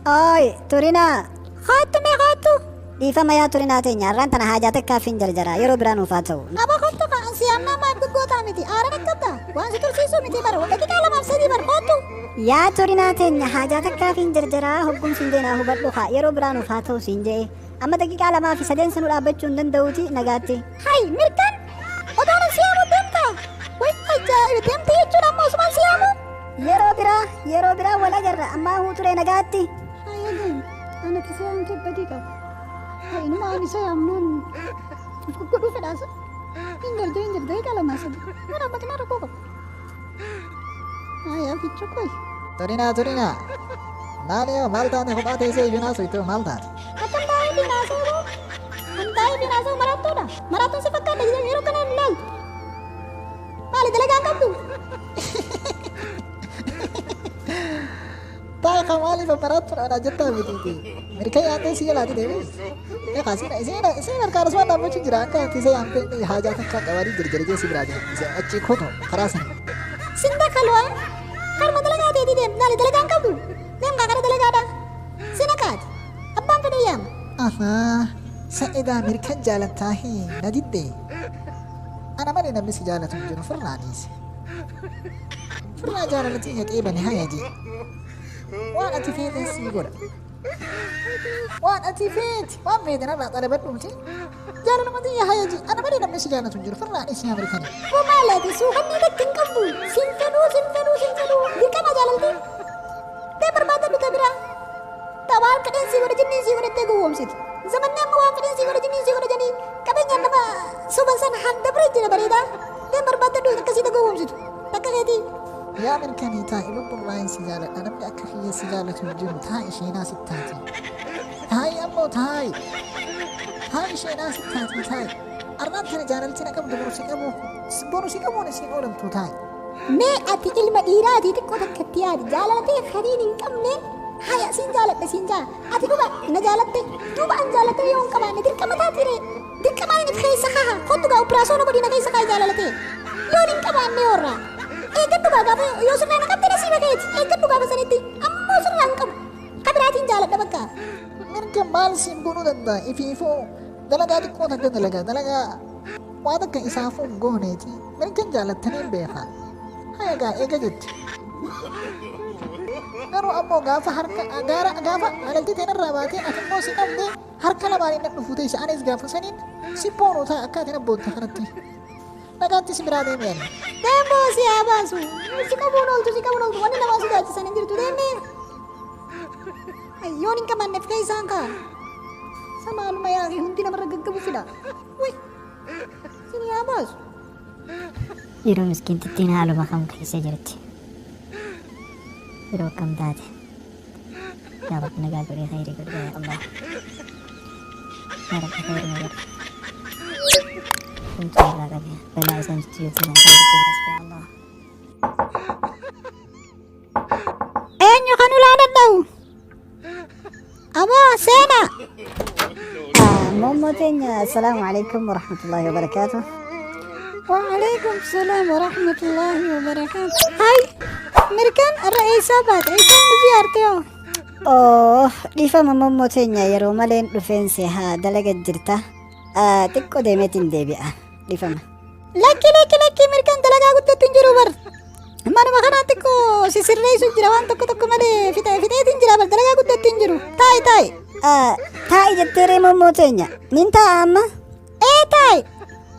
Ooy turinaa. Koottu mee koottu. Dhiifama yaa turinaa teenya har'aan tana haajaa takkaaf hin jarjara yeroo biraa nuuf haa ta'u. Aba kottu ka an si yaamnaa maaf goggootaa miti aaran akkabda waan si tursiisuu miti bar daqiiqaa lamaaf sadii bar kottu. Yaa turinaa teenya haajaa takkaaf hin jarjaraa hogguun siin jeenaa hubadhu kaa yeroo biraa nuuf haa ta'u siin je'e amma daqiiqaa lamaa fi sadeen sanuu dhaabbachuu hin danda'uuti nagaatti. Hay mirkan otoon an si yaamu deemta way ajaa'iba deemta jechuun amma osumaan si yaamu. Yeroo biraa yeroo biraa wal agarra ammaa huu turee nagaatti. Hayya deem anati si yaamte badii qaba. Hay inuma an isa yaamnuun of guggodhuu fedhaasa. Hin jarjara hin jarjara daqiiqaa lamaa sadii mana abbatinaa rakkoo qaba. Hay aficha koy. Turinaa turinaa. Maali yoo maal taate kophaa teessee iyyuu naasuytu maal taate? Akkam taa'ee fi naasa'u boo? Kan taa'ee fi naasa'u marattuudha. Marattuun si fakkaata yeroo kana hin ilaaltu. Maali dalagaa qabdu? Taa'e kan maaliif marattuudha na jettaa mitiiti. Mirga yaadee si jalaati deebiis. Egaa isiin isiin isiin harkaan asumaan dhaabbachuu jira akka ati isa yaamtee inni haajaa takka qabanii jarjarjee si biraa deemu. Isa achi kutu karaa sana. Sinda kalwaa karma dalagaa teetii deem maali dalagaa hin qabdu? Deem kaa kara dalagaadha. Sina kaati. Abbaan fedhe yaama. Ahaa sa'idaa mirkan jaalattaa hii na diddee. Ana malee namni si jaalatu hin jiru firraa dhiisi. Firraa jaalala tiyya qeebali haya jee. Waan ati feeten sii godha. Waan ati feete waan feete narraa xalabadhuuti. Jaalaluma tiyya haya jee. Ana malee namni si jaalatu hin jiru firraa dhiisi yaa mirkanii. Hoo maali ati suuqannii takka hin qabdu. Sin fedhuu sin fedhuu sin fedhuu. Dirqama jaalalti. Tee barbaadadhu ta biraa. Ta waan fedhen sii godha jinniin sii godhattee gowwoomsiti. Zamanni amma waan fedhen sii godha jinniin sii godha jedhanii qabeenyaan nama soban sana haan dabree jira bareedaa. Deem barbaadadhu akkasii ta gowwoomsitu. Takka keetii. Yaa mirkanii taa'i lubburraayin si jaaladha namni akka kiyya si jaalatu hin jiru taa'i isheenaa sitti taati. Taa'i ammoo taa'i. Taa'i isheenaa sitti taati taa'i. Arraan tana jaalalti na qabdu boru si qabu boru si qabuun isiin oolamtu taa'i. Mee ati ilma dhiiraatii xiqqoo takka itti yaadi jaalala tee kaniin hin qabne haya siin jaaladha siin jaa ati dhuga na jaalatte duuba an jaalate yoo hin qabaanne dirqama taati ree dirqamaan inni keessa kaha kottu gaa opiraasoona godhii na keessa kaa'i jaalala tee yoon hin qabaanne yoorraa eeggadhu gaa gaafa yoo sirraa na qabde nasiiba keeti eeggadhu gaafa sanitti ammoo sirraa hin qabu ka biraatiin jaaladha bakka. Mirga maal siin godhuu danda'a ifiifuu dalagaa xiqqoo takka dalagaa dalagaa waa takka isaafuu hin gooneeti mirgan jaalattaniin beeka haya gaa eega jette garuu ammoo gaafa harka gaara gaafa alaltii teenarraa baatee ati immoo si qabde harka lamaan inni dhufu teessa anis gaafa saniin si boonu ta'a akka ati na boonte kanatti nagaatti si biraa deemee ani. Deemoo si haa baasu. Si qabuun ooltu si qabuun ooltu wanni namaa sodaachisan hin jirtu deemee. Yoon hin qabaanneef keessaan kaa. Samaaluma yaaqii hundi namarra gaggabu fida. Way sin haa baasu. Yeroo miskiintittiin haaluma kam keessa jirti? Yeroo akkam taate? Yaa Rabbi nagaa godhee khayrii godhi yaa Allah. Yaa Rabbi khayrii godhi. Humtuu irraa qabi. Balaa isaan sitti jirtu kan khayritti baasi yaa Allah. Eenyu kan ulaa dhadha'u? Aboo seenaa. Mommoo teenya assalaamu alaikum warahmatullahi wabarakaatuh. Waalaikum salaam warahmatullahi wabarakaatu. Hay mirkan irra eessaa baate? Eessaa nu ziyaarte hoo? Oh, dhiifama mommoo teenya yeroo maleen dhufeensi haa dalaga jirta. Xiqqoo deemeetiin deebi'a. Dhiifama. Lakki lakki lakki mirkan dalagaa guddatti hin jiru bar. Manuma kanaa xiqqoo sisirreessu jira waan tokko tokko malee fixeetiin jira bar dalagaa guddatti hin jiru. Taa'i taa'i. Taa'i jettee ree mommoo teenya. Nin taa'a amma? Ee taa'i.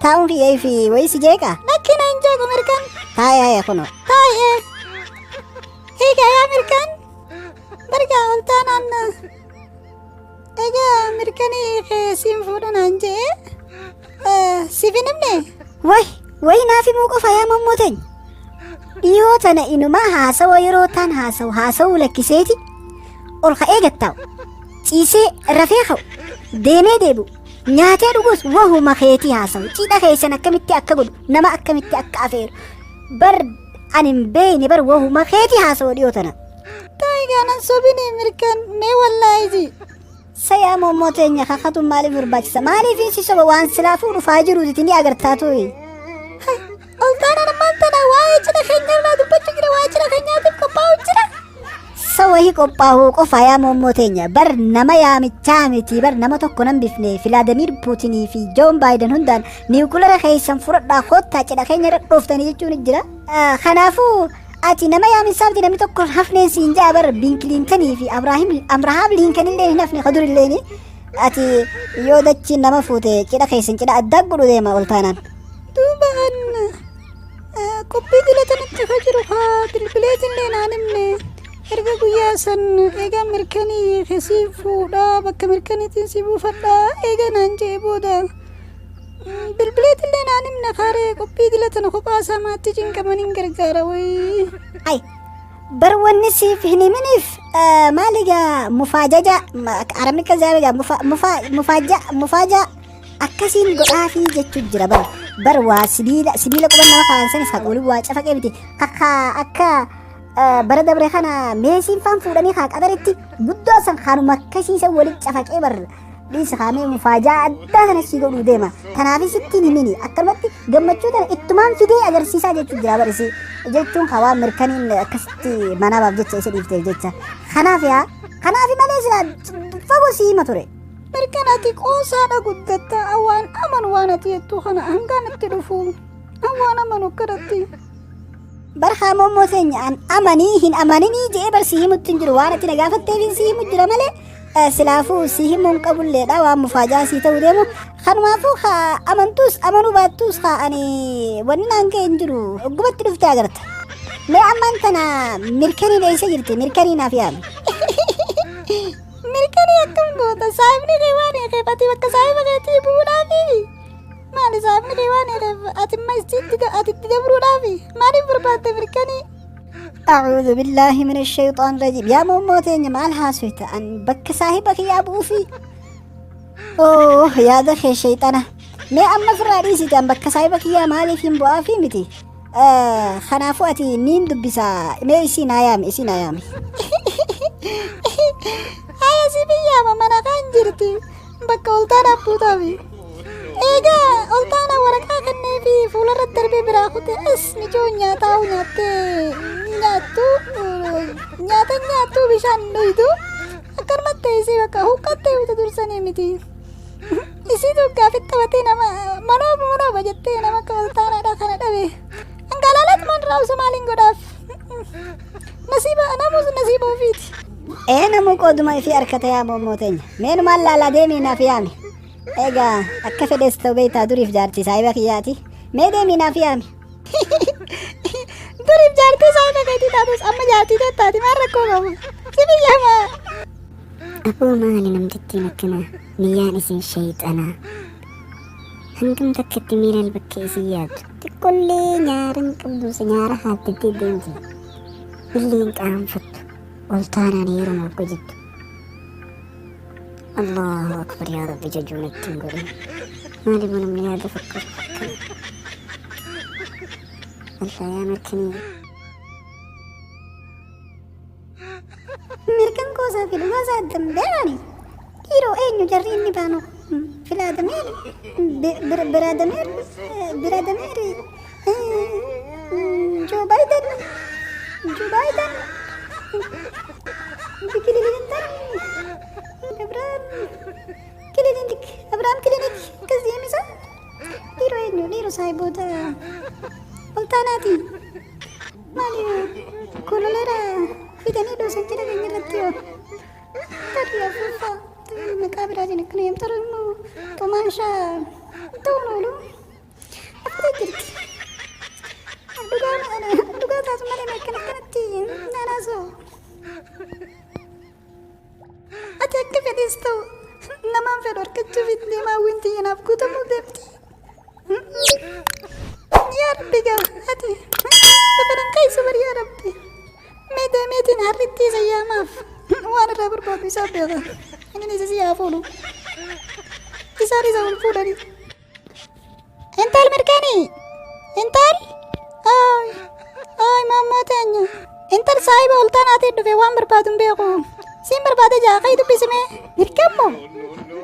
Taa'uun kiyyee fi wayii si jeeqa? Lakki na hin jeequ mirkan. Taa'i haya kunoo. Taa'i ee. Hiika yaa mirkan. Bargaa ol taanaan egaa mirkanii kee siin fuudha naan jee siif hin himne. Way way naaf himuu qofa yaa mommoo teenya. Dhiyoo tana inumaa haasawa yeroo taan haasawu haasawuu lakkiseeti ol ka'ee gattaa'u. Ciisee rafee ka'u deemee deebi'u nyaatee dhugus wahuma keetii haasawu cidha keessan akkamitti akka godhu nama akkamitti akka afeeru bar ani hin beekne bar wahuma keetii haasawu dhiyoo tana. Taayigaa nan sobine mirkan mee wallaahi ji. Sayaa mommoo teenya kakatuun maaliif barbaachisa? Maaliif si soba waan silaafuu dhufaa jiruuti ni agartaa tuyi. Ol taanaan ammaan tana waa'ee cidha keenya irraa dubbachuu jira waa'ee cidha keenyaatiif qophaa'u jira. Sawa Wahi qophaa'uu qofa yaa moommoo teenya. Bar nama yaamichaa miti, bar nama tokko nan bifne. Filaadamiir Puutinii fi Joon Baayiden hundaan niwukilara keessan fudhadhaa koottaa cidha keenya irra dhooftanii jechuun jira. Kanaafuu ati nama yaaminsaa miti, namni tokko hin hafneen siin ja'a. Bar Biil Kiliintanii fi Abrahaam Liinkan illee hin hafne kadur illee. Ati yoo dachiin nama fuute cidha keessan cidha addaa godhu deema ol taanaan. Duuba an qophii dila tanatti ka jiru haa bilbileetillee naan himne. Erga guyyaa san egaa mirkanii kesii fuudhaa bakka mirkaniitiin si buufadhaa eega naan je'e booda bilbileetillee naan himne. Kaaree qophii dila tana kophaa isaa maatti cinqamaniin gargaara wayii. Ay, bar wanni siif hin himiniif maal egaa mufaajaja arabni akkas jedhama egaa mufa mufa mufaaja mufaaja akkasiin godhaafii jechuu jira. Bar waa sibiila sibiila quban nama kaan sanis haquulii waa cafaqee miti, akka bara dabre kana meesiin faan fuudhanii haa qadaritti guddaa san kanuma akkasiisan walitti cafaqee. Bar dhiisa, kaamee mufaajaa addaa kana sii godhuu deema. Kanaafis ittiin himini, akkanumatti gammachuu tana ittumaan fidee agarsiisaa jechuu jira. Barisi jechuun hawaa mirkaniin akkasitti manaabaaf jecha isa dhiifteef jecha kanaaf yaa kanaaf malee silaa fagoo sii hima ture. Mirkan, ati qoosaadha guddatta. Waan amanu waan ati jettu kana hangaan itti dhufu waan amanu akkanatti. Barhaa moommoo teenya, an amanii hin amaninii je'ee bar si himutti hin jiru. Waan ati na gaafatteef si himu jira malee silaafuu si himuu hin qabulleedha. Waan mufaajaa sii ta'uu deemu kanumaafuu haa amantuus amanuu baattuus haa ani wanni naan ga'e hin jiru, gubatti dhuftee agarta. Mee ammaan tana mirkanii dheessa jirti? Mirkanii naaf yaami. Mirkanii akkam goota? Saahibni kee waan eegeef ati bakka saahiba keetii bu'uudhaafi? Maali, saahibni kee waan eegeef ati imma ati itti dabruudhaafi? Maaliif barbaadde mirkanii? أعوذ بالله من الشيطان الرجيم. يا مومو تيني مال هاسويت أن بك صاحبك يا أبو في أوه يا دخي شيطانة. مي أما فراريسي أن بك صاحبك يا مالي في بؤا في متي خنافو أتي نين دبسا. مي إسي نايامي إسي نايامي. Haya, si biyyaama mana kan jirti bakka oltaan abbuutaafi. Egaa oltaana waraqaa kennee fi fuularratti darbee biraa kute as mijoo nyaataa nyaattee nyaattu nyaata nyaattu bishaan dhuydu akkanumatti teessee bakka huqqattee uta dursanii miti. Isiitu gaaffii taphatee nama manooba manooba jettee nama akka oltaanaadha kana dhabe. Hangalaalat man raawsa maaliin godhaaf? Nasiiba namus nasiiba ofiiti. Ee, namuu qooduma ifii harkata yaa moommoo teenya. Meenumaan laalaa deemii naaf yaami. Egaa akka fedhes ta'u beektaa, duriif jaartii saahiba kiyyaati. Mee deemii naaf yaami. Duriif jaartii saahiba keetii taatus amma jaartii tee taati, maal rakkoo qaba? Si biyyama. Aboo, maali namtittiin akkanaa? Niyyaan isin shayxanaa. Hangam takkatti miilaan bakka isin yaaddu. Xiqqollee nyaara hin qabdu, nyaara haaddattee deemti. Illee hin qaanfattu. Ol taanaan heeruma akka jettu. Allahu akbar, yaa Rabbi jajuu natti hin godhin. Maaliif namni yaada fakkaatu akkana? Allah yaa mirkanii. Mirkan qoosaa fi dhugaa isaa addan beekani. Dhiiroo, eenyu jarri inni baanu? Filaadameer, Biraadameer, Biraadameer, Joo Baayiden, Joo Baayiden, Bikilintan, Abrahaam Kilinik, Abrahaam Kilinik, akkas deemisa. Dhiiroo, eenyu dhiiroo saahiboota oltaanaati? Maali, kololeera fidanii dhoosan jedha keenya irratti yoo tarii afuuffaa tarii maqaa biraatiin akkana yoo tarii immoo xumaashaa ta'uun oolu aftee jirti. Dhugaa dhugaa taatu malee akkana akkanatti naanaasoo. Ati akka fedhes ta'u namaan fedhu argachuuf itti deemaa wanti naaf guutamuu deemti. Yaa Rabbi, gaa ati lafa nan keessa bari yaa Rabbi. Mee deemeetiin harritti isa yaamaaf waan irraa barbaadu isaa beeka. Inni isa si haa fuudhu. Isaan isa ol fuudhani. Intal mirkanii! Intal! Ay! Ay, maammoo teenya. Intal, saahiba ol taanaatiin dhufe, waan barbaadu hin beeku. Siin barbaade jaa kai dubbisime. Mirkan moo?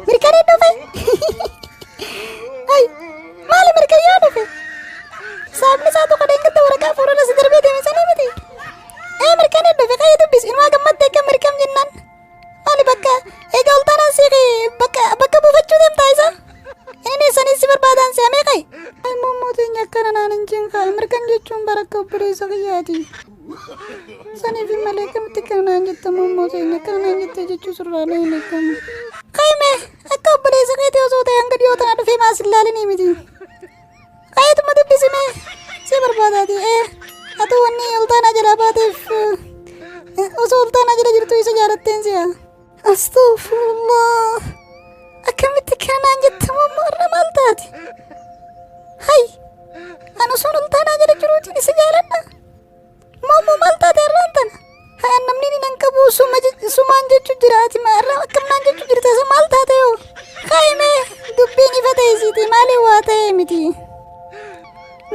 Mirkanii dhufe? Ay! Maali mirkan yoo dhufe? Saahibni isaa tokko dheengadda waraqaa fuudhana si darbee deeme sanii miti. Ee, mirkanii dhufe, kai dubbisi. Inumaa gammaddee akka mirkanii. jirta Mommoo teenya akkana naan jettee jechuu sirraa hin eegamu. Kaayime akka obboleessa keetii osoo ta'e hanga dhiyoo tana dhufee maas hin laalinii miti. Kaayituma dubbisime si barbaadaati ee atu wanni oltaanaa jalaa baateef osoo oltaanaa jala jirtu isa jaalatteen si'a. Astaghfirullah. Akkamitti kana naan jette Mommoo irra maal taate? Hay an osoon oltaanaa jala jiruutiin isa jaaladha. Mommoo maal taate har'aan tana? Hay an namni ni nan qabu sumaan jechu jira ati har'a akkam naan jechu jirta isa maal taate yoo? Kaayime dubbiin ifa ta'e siiti maaliin waa ta'e miti.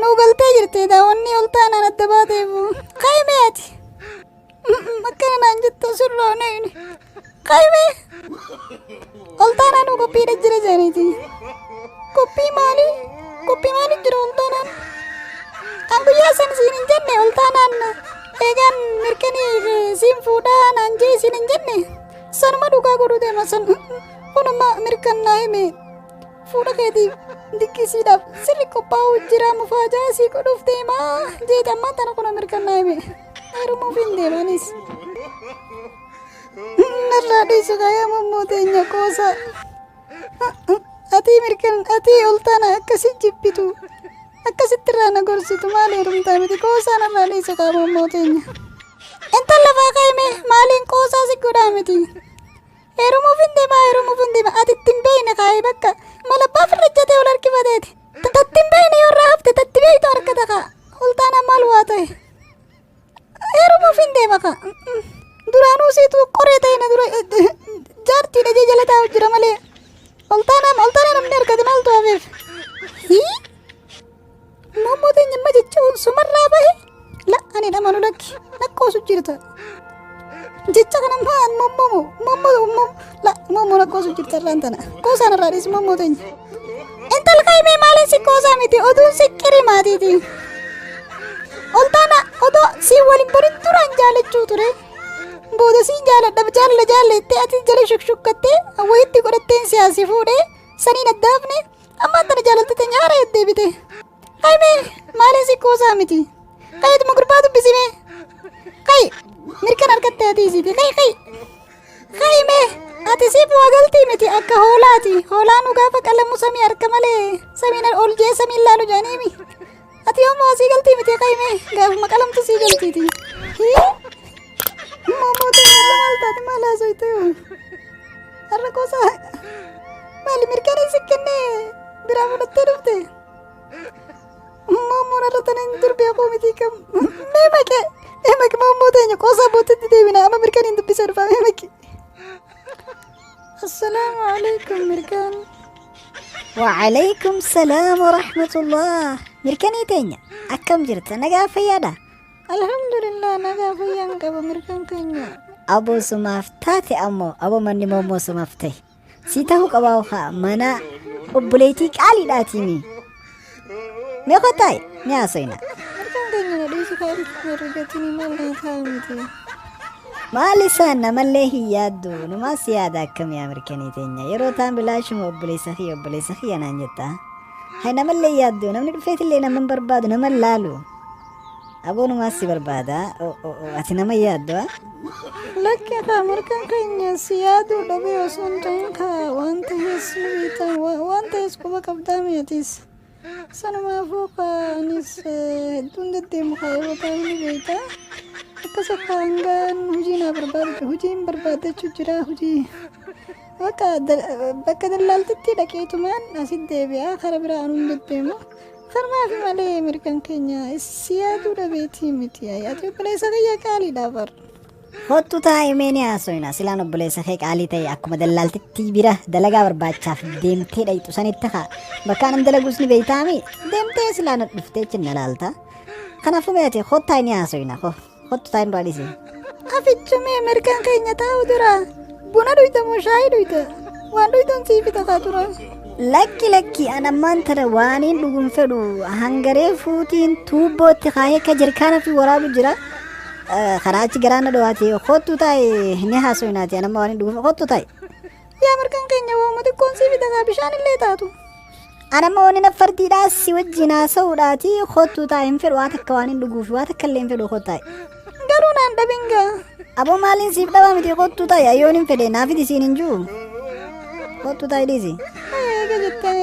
Nuu galtee jirte daawwanni ol taanaan adda baateefu. Kaayime ati. Akkana naan jettu sirraa nayni. Kaayime ol taanaan nuu qophiidha jira jedhaniiti. Qophii maalii? Qophii maalii jira ol taanaan? An guyyaa san siin hin jenne ol taanaan eegaan mirkanii siin fuudhaa naan jee siin hin jenne sanuma dhugaa godhuu deema san kunuma mirkannaa hime fuudha keetiif diqqisiidhaaf sirri qophaa'uu jira mufaajaa sii godhuuf deemaa jeeti ammaan tana kuna mirkannaa hime heerumuuf hin deemanis. Narraa dhiisu kaayaa Mommoo teenya qoosa. Atii mirkan atii ol taana akkasi jibbitu akkasitti irraa na gorsitu maal heerumtaa miti qoosaa narraa dhiisu kaa Mommoo teenya. Intala lafaa kaa'ime maaliin qoosaa si godhaa miti. Heerumuuf hin deema heerumuuf hin deema ati ittiin beeyne kaa'ee bakka malabbaa firra ejjatee ol harkifateeti. Tatti hin beeyne yoo irraa hafte tatti beeytu harkata kaa ol taana maal waa ta'e. Heerumuuf hin deema kaa. Duraanuu siitu qoree ta'e na dura jaartii dhajee jala taa'u jira malee. Ol taanaa namni argate maaltu hafeef? Hii? Mommoo teenya amma jechuun sumarraa bahe la ani dhamanu lakki naqqoosu jirta. Jecha kana maan mommomu mommoo la mommoo naqqoosu jirta irraan tana. Qoosaan irraa dhiisi mommoo teenya. Intal kaayimee maaliin si qoosaa miti oduun si qiri maatiiti. Ol taana odoo si waliin barin duraan jaalachuu ture. Booda siin jaaladha jaalala jaalala jettee ati jala shukshukattee wayitti godhatteen siyaasi fuudhee saniin addaafne ammaan tana jaalalti teenya haara deebite. Kaayimee maaliin si qoosaa miti. Kaayituma gurbaa dubbisimee. Kayi mirkan harkatte ati isiiti kayi kayi. Kaayimee ati siif waa galtii miti akka hoolaati. Hoolaan gaafa qalamu samii harka malee samiin ol jee samiin laalu jaaniimi. Ati yoommoo asii galtii miti kaayimee gaafuma qalamtu sii galtiiti. Mommoo teenya maal taate maal haasofte yoo? Har'a qoosaa maali mirkanii si kennee biraa fudhattee dhufte? Mommoon har'a tana hin dur beekuu miti kam mee maqee mee maqee mommoo teenya qoosaa bootatti deebina amma mirkaniin dubbisee dhufa mee maqee. Assalaamu alaikum mirkaan. Wa'alaikum salaam wa rahmatullah. Mirkanii teenya akkam jirta nagaa fayyaadha? Alhamdulillah nagaa fayyaan qaba mirkaan keenya. Aboo sumaaf taate ammoo aboo manni mommoo sumaaf ta'e. Si ta'uu qabaa haa mana obboleettii qaaliidhaatiimi. Mee kottaay ni haasofna. Mirkaan keenya na dhiisi kaan herregatini maal naa ta'a miti. Maal isaan namallee hin yaaddu numaas yaada akkam yaa mirkanii teenya yeroo taan bilaashuma obboleessa kiyya obboleessa kiyya naan jetta. Hay namallee hin yaaddu namni dhufeetillee nama hin barbaadu nama hin laalu. Aboo numaas si barbaada ati nama hin yaaddu haa? Lakki kaa mirkaan keenya si yaaduu dhabee osoo hin ta'in kaa waan ta'ees ni beektaa waan ta'ees quba qabdaa mi'atis. Sanumaafuu kaa anis hedduun deddeemu kaa yeroo ta'u ni beektaa. Akkas akka hangaan hojii naa barbaadu hojiin barbaaddachuu jira hojii. Bakka dallaaltitti dhaqeetumaan asitti deebi'aa kara biraa anuun deddeemu. Karmaafi malee mirkaan keenya si yaaduu dhabeetii miti. Ati obboleessa kiyya qaaliidha bar. Hottu taa'ee mee ni haasofna silaan obboleessa kee qaalii ta'e akkuma dallaaltitti bira dalagaa barbaachaaf deemtee dhayxu sanitti haa bakka anan dalaguus ni beeytaami deemtee silaan dhuftee cinna laalta. Kanaafuu mee ati hottaa ni haasofna hottu taa'ee nurraa dhiisi. Afichumee mirkaan keenya taa'u dura buna dhuyta moo shaayii dhuyta? Waan dhuytuun sii fita kaa dura. Lakki lakki an ammaan tana waaniin dhugun fedhu hangaree fuutiin tuubbootti kaayee akka jirkaana fi waraabu jira. Karaa achi garaana dhowaate kottu taa'e ni haasofnaati an amma waaniin dhugun kottu taa'e. Yaa mirkaan keenya waanuma xiqqoon sii fita kaa bishaan illee taatu. An amma wani naffartiidhaa si wajjin haasa'uudhaati kottu taa'e hin fedhu waa takka waan hin dhuguuf waa takka illee hin fedhu kottu taa'e. Garuu naan dhabin gaa. Aboo maaliin siif dhabaa miti kottuu ta'i, ayyoon hin fedhe naafiti siin hin jiru. Kottuu ta'i dhiisi. Eega jettee